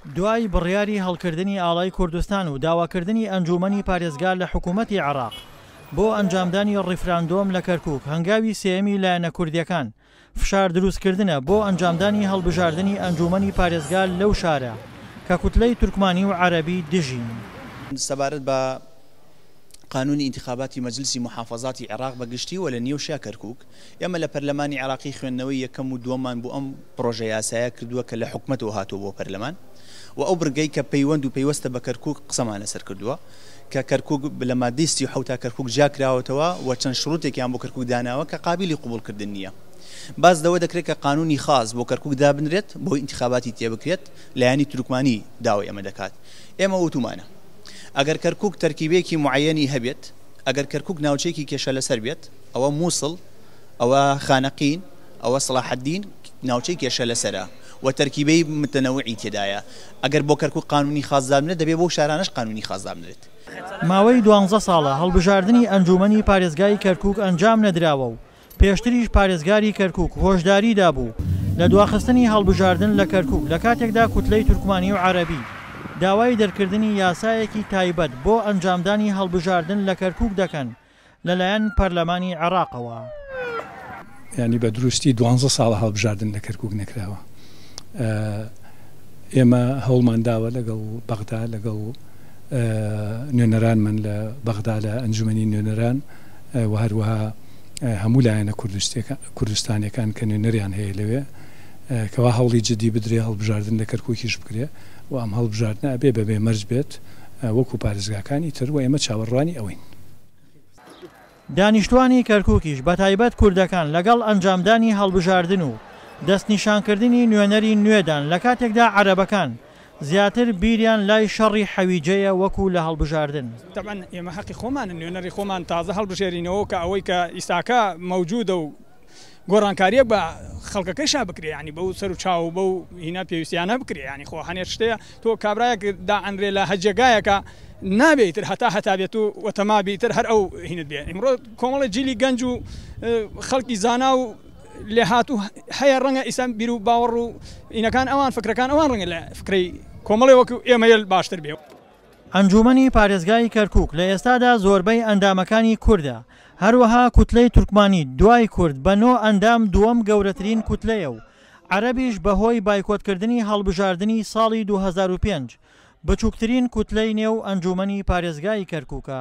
دوای بڕیاری هەڵکردنی ئاڵای کوردستان و داواکردنی ئەنجوومەنی پارێزگا لە حکوومەتی عێراق بۆ ئەنجامدانی ڕیفراندۆم لە کەرکووک هەنگاوی سێیەمی لایەنە کوردییەکان فشار دروستکردنە بۆ ئەنجامدانی هەڵبژاردنی ئەنجوومەنی پارێزگا لەو شارە کە کوتلەی تورکمانی و عەرەبی دژین. سەبارەت بە قانونی ئینتخاباتی مەجلسی موحافەزاتی عێراق بە گشتی و لە نێوشیا کەرکووک، ئێمە لە پەرلەمانی عێراقی خوێندنەوەی یەکەم و دووەممان بۆ ئەم پڕۆژە یاسایە کردووە کە لە حکومەتەوە هاتووە بۆ پەرلەمان و ئەو بڕگەی کە پەیوەند و پەیوەستە بە کەرکووک قسەمان لەسەر کردووە کە کەرکووک لە ماددەی 37 تا کەرکووک جیا کراوەتەوە و چەند شروتێکیان بۆ کەرکووک داناوە کە قابیلی قبوڵکردن نییە. باس لەوە دەکرێت کە قانونی خاص بۆ کەرکووک دابنرێت بۆی ئینتخاباتی تێبکرێت، لایەنی تورکمانی داوای ئەمە دەکات. ئێمە وتومانە ئەگەر کەرکووک تەرکیبێکی موعەیەنی هەبێت، ئەگەر کەرکووک ناوچەیەکی کێشە لەسەر بێت، ئەوە موسڵ، ئەوە خانەقین، ئەوە سەڵاحەدین ناوچەی کێشە لەسەرە و تەرکیبەی متەنەوعی تێدایە، ئەگەر بۆ کەرکوک قانونی خاس دابنرێت دەبێت بۆ شارانەش قانونی خاس دابنرێت. ماوەی دوانزە ساڵە هەڵبژاردنی ئەنجوومەنی پارێزگای کەرکوک ئەنجام نەدراوە و پێشتریش پارێزگاری کەرکوک هۆشداری دابوو لە دواخستنی هەڵبژاردن لە کەرکوک لە کاتێکدا کوتلەی تورکمانی و عەرەبی داوای دەرکردنی یاسایەکی تایبەت بۆ ئەنجامدانی هەڵبژاردن لە کەرکوک دەکەن لەلایەن پەرلەمانی عێراقەوە. یانی بە دروستی دوانزە ساڵە هەڵبژاردن لە کەرکوک نەکراوە. ئێمە هەوڵمان داوە لەگەڵ بەغدا، لەگەڵ نوێنەرانمان لە بەغدا لە ئەنجومەنی نوێنەران و هەروەها هەموو لایەنە کوردستانیەکان کە نوێنەریان هەیە لەوێ کەوا هەوڵی جدی بدرێ هەڵبژاردن لە کەرکوکیش بکرێ و ئەم هەڵبژاردنە ئەبێ بەبێ مەرج بێت وەکو پارێزگاکانی تر و ئێمە چاوەڕوانی ئەوەین. دانیشتوانی کەرکوکیش بەتایبەت کوردەکان لەگەڵ ئەنجامدانی هەڵبژاردن و دەستنیشانکردنی نوێنەری نوێدان لەکاتێکدا عەرەبەکان زیاتر بیریان لای شەڕی حەویجەیە وەکو لە هەڵبژاردن. تەبعەن ئێمە هەقی خۆمانە نوێنەری خۆمان تازە هەڵبژێرینەوە کە ئەوەی کە ئیستاکە مەوجودە و گۆڕانکاریەک بە خەڵکەکەیشا بکرێ یانی بەو سەر و چاو و بەو هینا پێویستیانە بکرێ یانی خۆ هەنێ شتەیە تۆ کابرایەک دائەنرێ لە هەجێگایەکە نابێ ئیتر هەتا هەتا بێت و وەتەما بی ئیتر هەر ئەو هینت بێ ئیمڕۆ کۆمەڵی جیلی گەنج و خەڵکی زانا و لێهاتوو هەیە ڕەنگە ئیسان بیر و باوەڕ و ئینەکان ئەوان فکرەکان ئەوان ڕەنگە لە فکرەی کۆمەڵی وەکو ئێمەیل باشتر بێ. ئەنجوومەنی پارێزگای کەرکووک لە ئێستادا زۆربەی ئەندامەکانی کوردە، هەروەها کوتلەی تورکمانی دوای کورد بە نۆ ئەندام دووەم گەورەترین کوتلەیە و عەرەبیش بەهۆی بایکۆتکردنی هەڵبژاردنی ساڵی 2005 بچووکترین کوتلەی نێو ئەنجوومەنی پارێزگای کەرکووکە.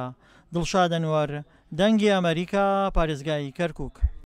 دڵشاد ئەنوەر، دەنگی ئەمەریکا، پارێزگای کەرکووک.